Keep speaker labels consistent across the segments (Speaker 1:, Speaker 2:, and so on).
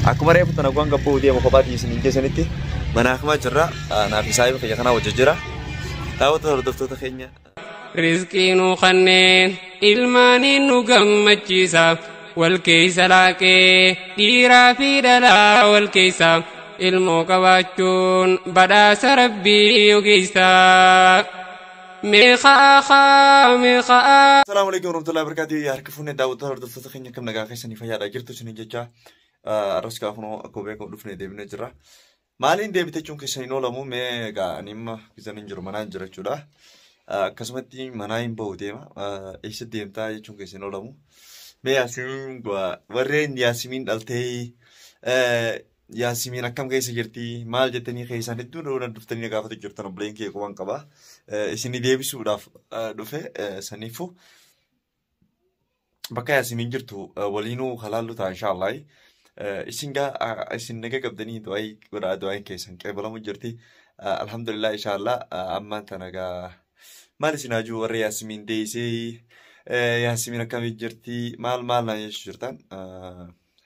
Speaker 1: Akkuma reefu tana gwaan gabboo deemu kophaatii isiniin keessanitti mana hakimaa jirra. Naaf saahiba kiyya kanaa wajjin jira. Daawwattoota hordoftoota keenya.
Speaker 2: Rizqii nu kanneen ilmaaniin nu gammachiisa wal keeysa laaqee dhiiraa fi dhalaa wal keeysa ilmoo qabaachuun badhaasa rabbii ogeeysa. Meeqa haa meeqa.
Speaker 1: Assalamu alaikum warahmatullahi wabarakatuh. Yaa harka fuunee daawwattoota hordoftoota keenya kam nagaa keessanii fayyaadha jirtu isiniin jecha arras gaafa akkuma beekamu dhufnee deebinee jirra. Maaliin deebite jechuun keessan hin oolamu mee egaa ani amma gizan hin jiru manaan jira jechuudha. Akkasumatti manaa hin bahu deema. Eessa deemtaa jechuun keessan hin oolamu. Mee Yaasimiin warreen Yaasimiin dhaltee Yaasimiin akkam keessa jirti maal jettanii keessaan hedduun dhuftanii gaafatu jirtan obboleen kee quban qaba. Isinii deebisuudhaaf dhufe saniifuu bakka Yaasimiin jirtu waliinuu halaallu ta'a inshaallah. Isin gaa isin naga qabdanii du'aa godhaa du'aan keessan qeebalamu jirti. Alhamdulillah inshaallah ammaan tana gaa maal isin hajuu warra Yaasimiin deesee Yaasimiin akkamii jirti maal maal naan jechuu jirtan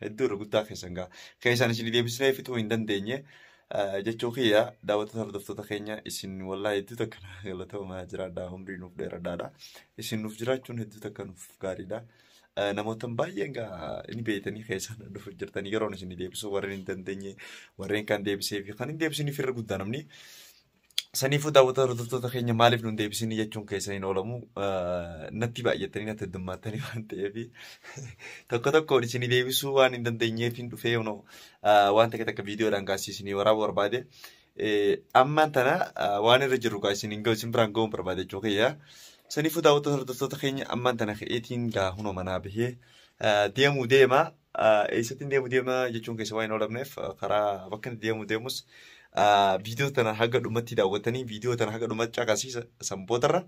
Speaker 1: hedduu irra guddaa keessan gaa keessan isin deebisnee fixuu hin dandeenye jechuu kiyya daawwattoota hordoftoota keenya isin wallaahi hedduu takka galatoomaa jiraadha umrii nuuf dheeradhaadha isin nuuf jiraachuun hedduu takka nuuf gaariidha. Namoota baay'een gaa ni beeytanii keessan dhufu jirtanii yeroon isin deebisuu warreen hin dandeenye warreen kan deebisee fi kan hin deebisiniif irra guddaa namni. Saniifuu daawwattoota hordoftoota keenya maaliif nun deebisinii jechuun keessan hin oolamu natti baay'attanii natti heddummattanii waan ta'eef tokko tokkoon isinii deebisuu waan hin dandeenyeef hin dhufee waan takka takka viidiyoodhaan kaasee isinii waraabuu barbaade. Ammaan tana waan irra jiru kaa isin isin biraan ga'uun barbaade jechuu kiyya. Saniifuu daawwattoota hordoftoota keenya ammaan tana ka'eetiin gaa hunoo manaa bahee deemuu deema. Eessatti deemuu deema jechuun keessa waan hin oolamneef karaa bakka inni deemuu deemus viidiyoo tana haga dhumatti daawwatanii viidiyoo tana haga dhumatti caqasiisa sanbootarra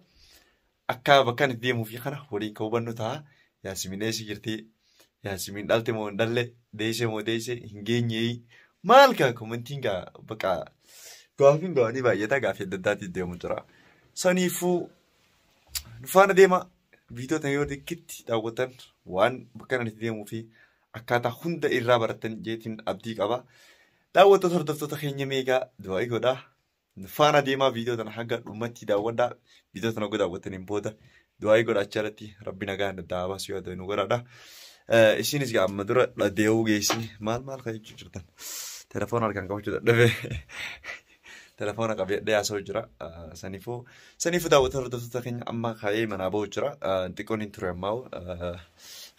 Speaker 1: akka bakka inni deemuu fi kana waliin kan hubannu ta'a. Yaasimiin eessa jirti? Yaasimiin dhalte moo hin dhalle? Deessee moo deessee hin geenye? Maal gaa komentiin gaa bakka gaafiin gaanii baay'ata gaafii adda addaatiin deemu jira. Saniifuu nu faana deema viidiyoo tana yoo dikkitti daawwatan waan bakka inni deemuu fi akkaataa hunda irraa baratan jeetiin abdii qaba. Daawwattoota hordoftoota keenya meegaa du'aa godhaa. Faana deemaa viidiyoo tana haga dhumatti daawwadhaa. Viidiyoo tana daawwattaniin booda du'aa godhachaa irratti rabbi nagaan daddaa baasu yoo ta'e nu godhaadha. Isinis gaa amma dura deewuu geessi maal maal kan jechuu jirtan. Telefoona harkaan qabachuu dadhabee. Telefoona qabee haasa'u jira. Saniifuu saniifuu daawwattoota hordoftoota keenya amma ka'ee manaa bahu jira. Xiqqoon hin ture ammaa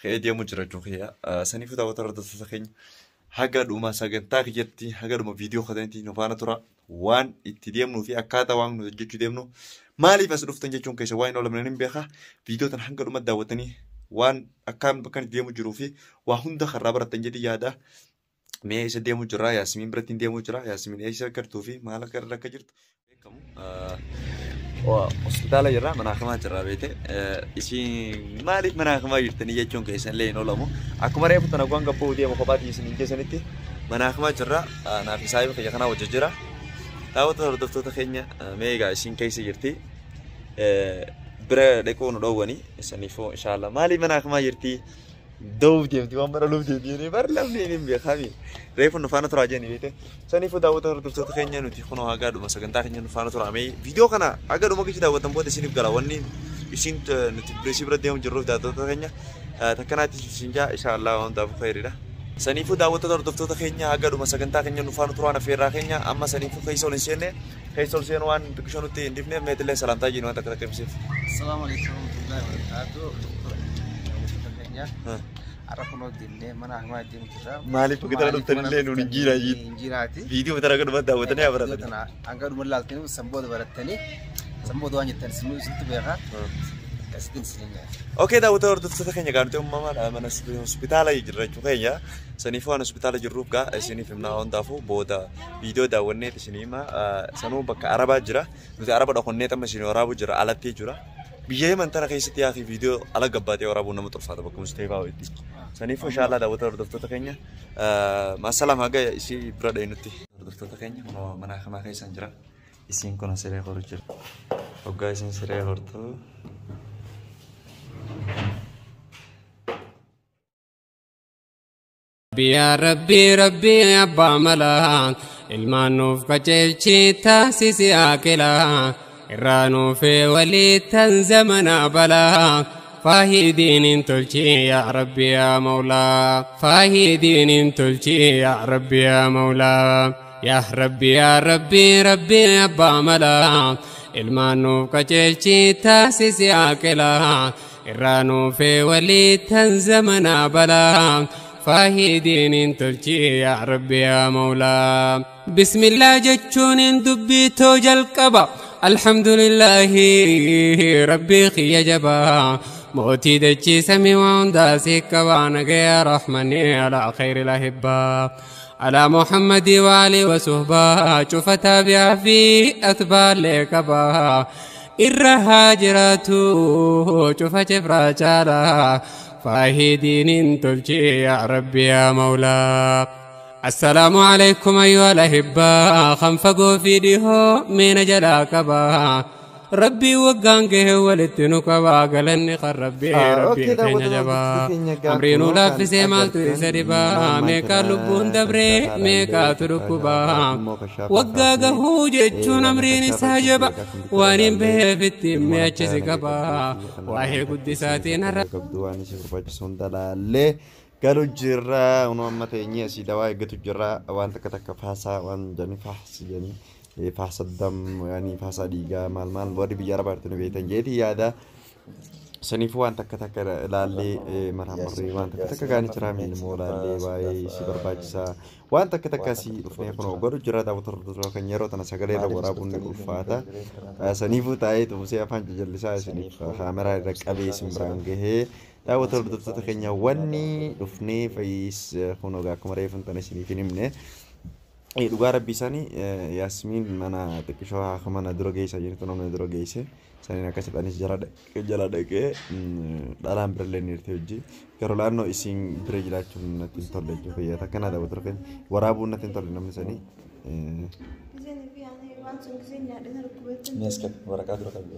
Speaker 1: ka'ee deemu jira jechuudha. Saniifuu daawwattoota hordoftoota keenya haga dhuma sagantaa kiyyatti haga dhuma viidiyoo kanatti nu faana tura waan itti deemnuu fi akkaataa waan nu hojjechuu deemnu maaliif as dhuftan jechuun keessa waan hin oolamne hin beeka viidiyoo tana hanga dhuma daawwatanii waan akkaan bakka itti deemu jiruu fi waa hunda karraa baratan jedhi yaada. Mee eessa deemu jira Yaasimiin biratti deemu jira Yaasimiin eessa akka jirtuu fi maal akka irra akka jirtu beekamu. Hospitaala jirra mana hakimaa jirra beete isin maaliif mana hakimaa jirtanii jechuun keessan illee hin oolamu. Akkuma reefu tana gwaan gabboo deemu kophaatii isiniin keessanitti mana hakimaa jirra naaf saahiba kiyya kanaa wajjin jira. Daawwattoota hordoftoota keenya mee egaa isin keessa jirti bira dhaquu nu dhoowwanii saniifuu inshaallah maaliif mana hakimaa jirti dawuuf deemti waan bara luuf deemti jedhanii bara lamni hin beekami. Reefu nu faana turaa jedhanii beekte. Saniifuu daawwattoota hordoftoota keenya nuti kunoo haga dhuma sagantaa keenya nu faana turaa mee viidiyoo kana haga dhuma keessa daawwatan booda isiniif gala wanni isin nuti bireesii bira deemu jirruuf daawwattoota keenya takkanaatti isin jaa inshaallah waan hundaafuu khayriidha. Saniifuu daawwattoota hordoftoota keenya haga dhuma sagantaa keenya nu faana turaan affeerraa keenya amma saniifuu keessa ol hin seenne keessa ol seenu waan xiqqishoo nutti hin dhifneef meetillee salaamtaa jennu waan takka takka ibsiif.
Speaker 3: Assalamu alaikum warahmatullahi wabarakatuh. Keenya har'a kunoo deemnee mana hakimaa deemu jirra.
Speaker 1: Maaliif bakka tana dhuftanillee nuun hin jiraa jiru.
Speaker 3: Hin jiraati.
Speaker 1: Viidiyoo tana haga dhuma daawwatanii haa baratan.
Speaker 3: Tana hanga dhuma laaltanii sanbooda barattanii sanbooda waan jettan isin isintu beeka. Akkasittiin isin nyaata.
Speaker 1: Okay daawwattoota hordoftoota keenya gaa nuti uumamaan mana hospitaala jirra jechuu keenya. Saniifuu waan hospitaala jirruuf gaa isiniif himnaa hundaafuu booda viidiyoo daawwanneet isinii hima sanuu bakka Arabaa jira. Nuti Araba dhokonnee amma isin waraabuu jira alatti jira. Biyya Yemen tana keessatti yaa viidiyoo ala gabbaatee waraabuun nama ulfaata bakka Mustafaa wayitti. Saniifuu inshaallah daawwattoota hordoftoota keenya maasalaam haga isii bira dhayinutti. Hordoftoota keenya kunoo mana hakimaa keessan jira. Isiin kun siree horu jira. Hoggaa isiin siree hortu.
Speaker 2: Yaa Rabbi Rabbi abbaa malaa ilmaan nuuf qajeelchi taasisi akilaa irraa nuufee walii tan zamana balaa faayidiin hin tolchi yaa Rabbi yaa Mawlaa faayidiin hin tolchi yaa Rabbi yaa Mawlaa yaa Rabbi yaa Rabbi Rabbi abbaa malaa ilmaan nuuf qajeelchi taasisi akilaa irraa nuufee walii tan zamana balaa faayidiin hin tolchi yaa Rabbi yaa Mawlaa. Bismillah jechuun hin dubbiitoo jalqaba. Alhamdulillahi Rabbi kiyya jabaa. Mootii dachii samii waan hundaa si qabaa nagaya rahmanii alaa khayri lahibbaa. على محمد وآله وصحبه شوف تابع في أتباع لكبا إرها جراتو شوف جبرا جالا فاهدين تلجي يا ربي يا مولا. السلام عليكم أيها الأحبة خنفقوا في ديهو من جلاكبا ربي وقانقه ولتنكبا قلني ربي ربي كين جبا أمرين لا في سيمال تسربا ميكا لبون دبري ميكا تركبا وقاقه جتشون أمرين ساجبا وانين به في التمي أتشسكبا واهي قدساتين
Speaker 1: Qabdu waan isin barbaachisu hunda laallee galu jirra. Unuu amma teenyee asii dawaa eeggatu jirra. Waan takka takka faasaa waan jedhanii faasa jedhanii faasa dam yaani faasa dhiigaa maal maal warri biyya arabaa jirtu ni beektan jeetii yaada. Saniifuu waan takka takka laallee maraammarree waan takka takka gaanii jira miilmoo laallee baay'ee si barbaachisaa. Waan takka takka asii dhufnee kunoo godhu jira daawwattoota kan yeroo tana sagalee irra waraabuun ni ulfaata. Saniifuu taa'ee tumusee afaan jajallisaa isiniif kaameraa irra qabee isin biraan gahee daawwattoota hordoftoota keenya wanni dhufnee fayyis kunoo akkuma reefu tana isiniif hin himne. Dhugaa rabbii isaanii Yaasmiin mana xiqqishoo haa mana dura geessa jirtu namni dura geesse saniin akkasitti anis jala dhaqee dhalaan birallee ni hirte hojii garuu laannoo isiin bira jiraachuun natti hin tolle jechuudha fayyaa takka naa daawwattoota keenya waraabuun natti hin tolle namni sanii.
Speaker 4: Ni as qabi waraqaa dura qabi.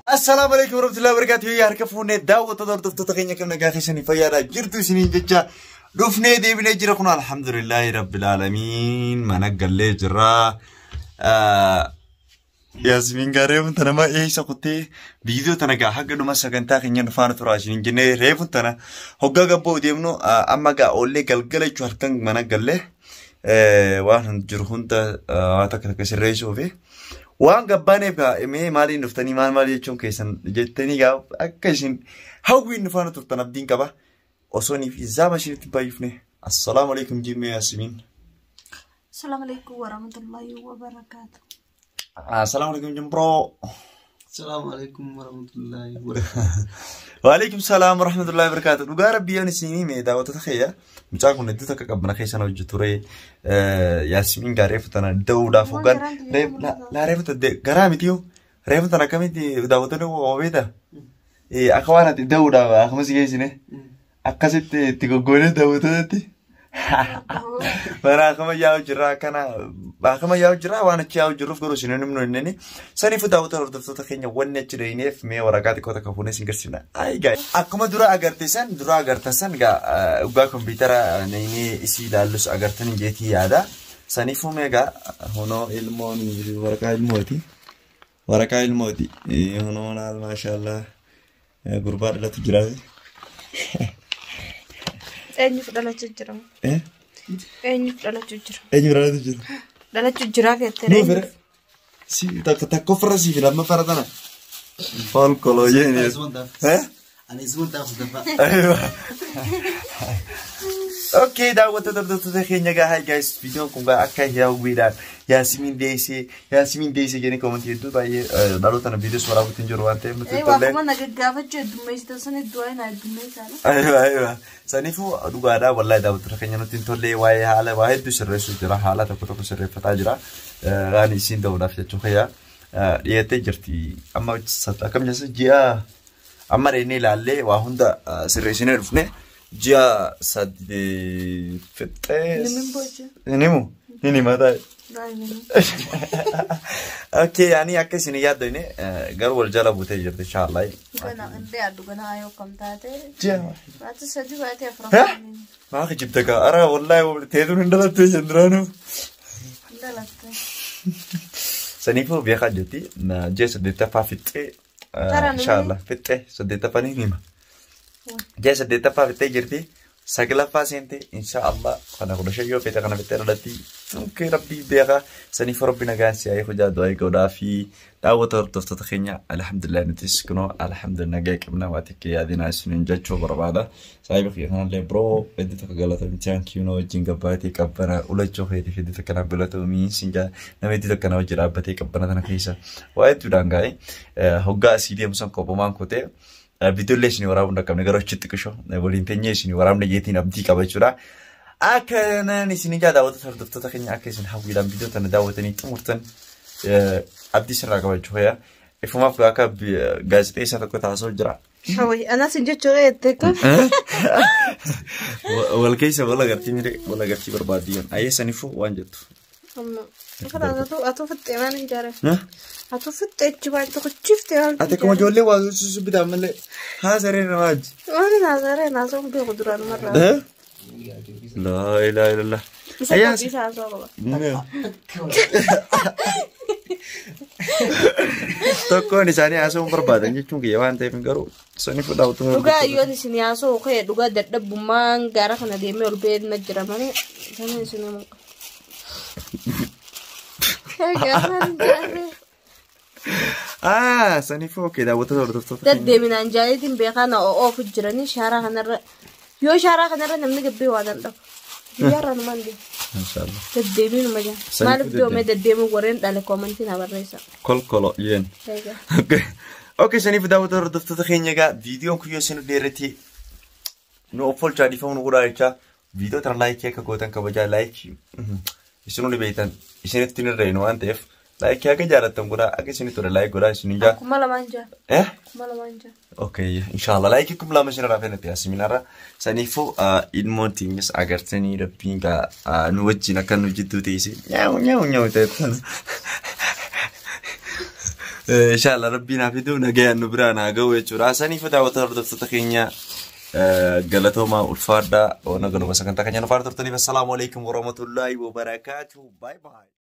Speaker 1: Assalaamu alaikum warahmatullahi wabarakatuh. Yaa harka fuunee daawwattoota hordoftoota keenya kam nagaa keessanii fayyaadha jirtu isiniin jecha dhufnee deebinee jira kun alhamdulillahi rabbil aalamiin mana gallee jirra. Yaasmiin gaa reefuun tana ma eessa kuttee viidiyoo tana gaa haga dhuma sagantaa keenya nu faana turaa isiniin jennee reefuun tana hoggaa gabboo deemnu amma gaa oollee galgala jechuu halkan mana gallee waan jiru hunda waan takka takka sirreessuufi. Waan gabbaaneef gaa mee maaliin dhuftanii maal maal jechuun keessan jettanii gaa akka isin hawwiin nu faana turtan abdiin qaba. Osoo niif izaama isinitti baay'ifne. Assalaamu alaikum jimmee Yaasmiin.
Speaker 5: Assalamu alaikum warahmatullahi wabarakatuh.
Speaker 1: Assalaamu alaikum jimbiroo.
Speaker 4: Salaamu alaikum warahmatullahi wabarakatuh.
Speaker 1: Waalaikum salaam warahmatullahi wabarakatuh. Dhugaa rabbii yoon isinii hime daawwattoota keenya mucaan kun hedduu takka qabbana keessan hojjetu ture. Yaasmiin gaa reefu tana da'uudhaaf hoggaan laa reefu tana garaa miti yoo reefu tana akkamitti daawwattoonni waa beektaa? Akka waan ati da'uudhaaf akkuma si geessine akkasitti itti goggoonee daawwattootatti. Bara akkama yaa'u jirra akkana akkama yaa'u jirra waan achi yaa'u jirruuf garuu isin himnu inni saniifuu daawwattoota hordoftoota keenya wanni achi dhayneef mee waraqaa xiqqoo takka fuunee isin garsiifna. Ayi gaa akkuma dura agarte san dura agartan san gaa dhugaa kompiitara naynee isii ilaallus agartan jeetii yaada. Saniifuu mee gaa hunoo ilmoon waraqaa ilmooti. Waraqaa ilmooti. Hunoo laal maashaallah gurbaa dhalatu jira.
Speaker 5: Eenyuuf dhalachuu jira? Eenyuuf dhalachuu jira?
Speaker 1: Eenyuuf dhalachuu jira?
Speaker 5: Dhalachuu jira fe'attee.
Speaker 1: Nuuf fere. Si takka tokkoffarra si fi lammaffarra tana. Folkoloo jeeni.
Speaker 4: Ani isuun taaf dafa.
Speaker 1: Okay, daawwattoota hordoftoota keenya gaa hi guys viidiyoon kun gaa akka hawwiidhaan Yaasmiin deessee Yaasmiin deessee jedhanii koomentii hedduu baay'ee dhaloota na viidiyoos waraabuutti hin jiru waan ta'eef nuti
Speaker 5: tollee. Akkuma na gaggaafachuu heddummeessitan sana iddoo na heddummeessaadha.
Speaker 1: Aywa aywa saniifuu dhugaadhaa wallahi daawwattoota keenya nutti hin tollee waa'ee haala waa hedduu sirreessuu jira haala tokko tokko sirreeffataa jira waan isiin ta'uudhaaf jechuu kayyaa dhiyeettee jirti amma akkam jechuun ji'a amma dheenee ilaallee waa hunda sirreessinee dhufne. Ji'a sadii fixee.
Speaker 5: Nimin boca.
Speaker 1: Nimu. Ni mataa. Okay, yaani akka isin yaaddoine garuu wal jala buutee jirti inshallah.
Speaker 5: Gana indee addu ganaa yoo kam taate.
Speaker 1: Ji'a.
Speaker 5: Baati 3 baati 4.
Speaker 1: Maa kijibta kaa ara wallahi teetuun hin dhalattee jendiraanu.
Speaker 5: Hin dhalatte.
Speaker 1: Saniifuu beekaa jirti ji'a 8ffaa fixxee inshallah fixxee 8ffaa ni hima. Ji'a 8ffaa fixxee jirti. 9ffaa seente inshallah kana 15 yoo fete kana fixxee dhalatti. Okay, rabbii beekaa saniif rabbi nagaan si haa hojaa du'aa godhaa fi daawwata hordoftoota keenya alhamdulillah nutis kunoo alhamdulillah nagaa qabna waa xiqqee yaadinaa isiniin jechuu barbaada. Saayiba kiyya kanallee biroo hedduu tokko galatoomi thank you na wajjin gabbaatee qabbana ulachoo keetiif hedduu tokko naaf galatoomi sin jaa nama hedduu tokko na wajji dhaabbatee qabbana tana keessa waa hedduudhaan gaa'e hoggaa asii deemu san kophumaan kutee viidiyoollee isinii waraabuu hin dhaqqabne garuu achitti qishoo waliin teenyee isinii waraabne jeetiin abdii qaba jechuudha. Akkanaan isin ijaa daawwattoota hordoftoota keenya akka isin hawwiidhaan viidiyoo tana daawwatanii xumurtan abdii sirraa qabachuu fayyaa. Ifumaaf akka gaazexeessaa tokko taasisuu jira.
Speaker 5: Hawwi anas hin jechuudha jettee kun.
Speaker 1: Wal keessa wal agartii miidhee wal agartii barbaaddi. Ayyee saniifuu waan jettu.
Speaker 5: Atuu fixxee waan hin jaare. Atuu fixxee achi baay'ee tokkochiiftee waan.
Speaker 1: Ati akkuma ijoollee waa sussubitaan malee haasaree namaa wajji.
Speaker 5: Waan haasaree naasoo beeku duraan marraa.
Speaker 1: La ilaha illallah.
Speaker 5: Ayyaas. Isa haasoo qaba.
Speaker 1: Tokkoon isaanii haasa'uun barbaadan jechuun kiyya waan ta'eef garuu saniifuu daawwattoota.
Speaker 5: Dhugaa yoon isin haasoo ka'e dhugaa dadhabbummaan gaara kana deemee ol ba'ee na jira malee sana isin himu.
Speaker 1: Saniifuu okee daawwattoota hordoftoota.
Speaker 5: Deddeeminaan jaalitiin beekaa na oofu jiranii shaaraa kanarra yoo shaaraa kanarra namni gabbee waa danda'u. Guyyaarraa numaan deemu.
Speaker 1: Inshallah.
Speaker 5: Deddeebiinuma jira. Maaliif doomee deddeemuu warreen dhale koomantii na barreessa.
Speaker 1: Kolkolo yeen. Okay, saniif daawwattoota hordoftoota keenya egaa viidiyoon kun yoo isin dheerate nu of oolchaa dhiifama nu godhaa jechaa viidiyoo tana laayikii akka gootan kabajaa laayikii isin ni beektan isinitti hin irreenu waan ta'eef laayikii akka jaalattan godhaa akka isinitti tole laayik godhaa isin jaa.
Speaker 5: 2000 jaa. 2000 jaa.
Speaker 1: Okay, inshallah laayikii 2000 isin irraa feenatti asiminarra saniifuu ilmoon teenyas agartanii rabbiin gaa nu wajjin akka nu jidduu teesse nyaawu nyaawu nyaawu ta'e. Inshallah rabbiin haa fiduu nagayaan nu biraan haa ga'u jechuudha. Saniifuu daawwattoota hordoftoota keenya galatoomaa ulfaadhaa. Ona galuma sagantaa keenya nu faana turtaniif assalaamu alaikum warahmatullaahi wabarakaatuh. Bye bye.